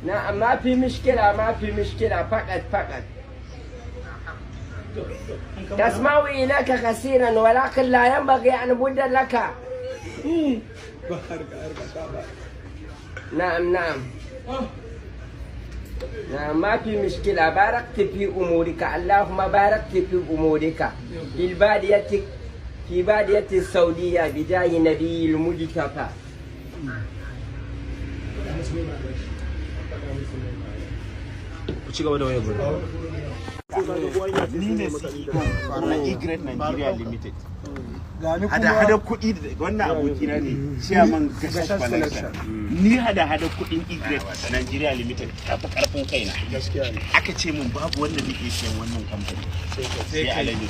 نعم ما في مشكلة، ما في مشكلة، فقط فقط تسمع إليك كثيرا، ولكن لا ينبغي أن بد لك. نعم نعم نعم، ما في مشكلة. باركت في أمورك، اللهم باركت في أمورك في البادية، في بادية السعودية بجاه نبي المجتبى. Ku ci gaba da wayar gudu. Ni ne CEO na E-Grade Nigeria Limited. Hada-hada kuɗi da wannan abokina ne, chairman Gashash Collection. Ni hada-hada kuɗin E-Grade Nigeria Limited ta fi ƙarfin kaina. Aka ce min babu wanda zai iya siyan wannan kamfani. Sai Alhaji.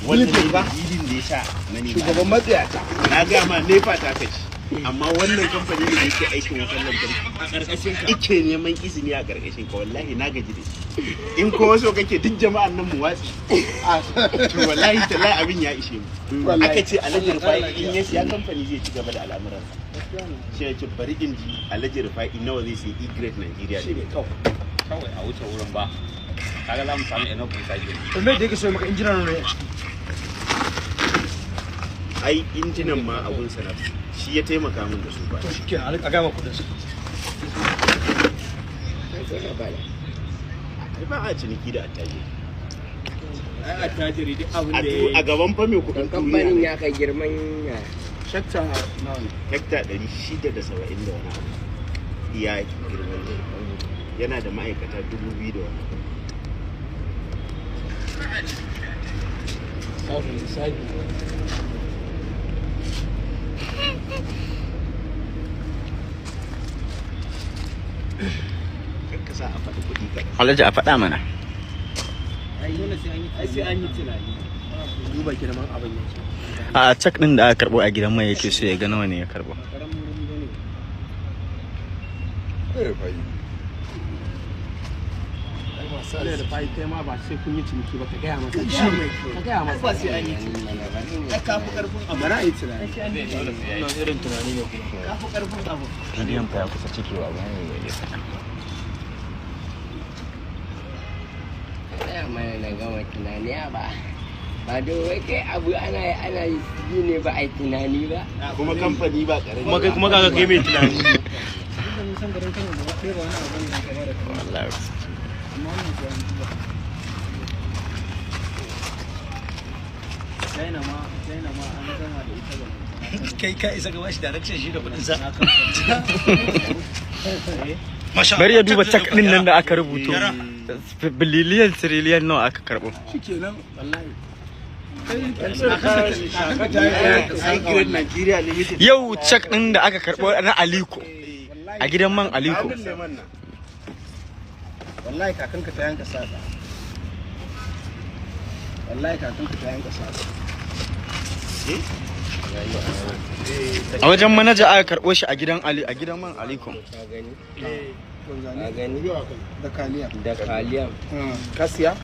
Wannan ne dalilin da ya sa na nema. Shugaban matsayata. Na gaya ma nefa ta kaci. Amma wannan kamfani ne da yake aikin wutar lantarki a ƙarƙashin ka. Ike neman izini a ƙarƙashin ka, wallahi na gaji da shi. In kuma so kake duk jama'an nan mu watsi. To wallahi tallahi abin ya ishe mu. Aka ce Alhaji Rufai in ya siya kamfani zai ci gaba da al'amuransa. Shi ya ce bari in ji Alhaji Rufai nawa zai siya E-Grade Nigeria. Shi ne kawai. Kawai a wuce wurin ba. Kaga za mu samu enough recycling. To me da yake so maka injinan ne a ciki? Ai injinan ma abun sana shi ya taimaka min da su ba. To shikenan, a gama kudin su. Ai ba a ciniki da attajiri. Ai attajiri duk abin da ya A gaban fa mai kuɗin Kamfanin duniya. ya kai girman ya. Shakta nawa ne? Hekta 670 da wani abu. Iya girman ne. Yana da ma'aikata 2000 da wani abu. Kar ka sa a faɗi kuɗi kaɗan. Alhaji a faɗa mana. Ai sai an yi tunani. Duba girman abin yake. A cak ɗin da aka karɓo a gidan mai yake so ya ga nawa ne ya karɓo. Sai da fai kai ma ba sai kun yi ciniki ba, ka gaya masa. Ka gaya masa. Ba sai an yi ciniki. Ai ka fi karfin abu. Bara yi tunani. Wannan irin tunani ne kuma. Ka fi karfin abu. Bidiyon fa ya kusa cikewa ba ne ya faɗa. Tsaya mana na gama tunani ba. Ba don wai kai abu ana yi ana yi ne ba a yi tunani ba. Kuma kamfani ba ƙarami. Kuma kai kuma kaga kai mai tunani. Wallahi. Kai ka isa ka bashi direction shi da kudin sa. Bari ya duba cak ɗin nan da aka rubuto. Bililiyan tiriliyan nawa aka karɓo. Shikenan wallahi. E-Grade Nigeria Limited. Yau cak ɗin da aka karɓo na Aliko. A gidan man Aliko. Abin leman nan. Wallahi kakanka ta yanka saka. Wallahi kakanka ta yanka saka. A wajen manaja aka karɓo shi a gidan Ali a gidan man Aliko. Ka gani? Ka gani? Da kaliya. Da kaliyan. Ka siya?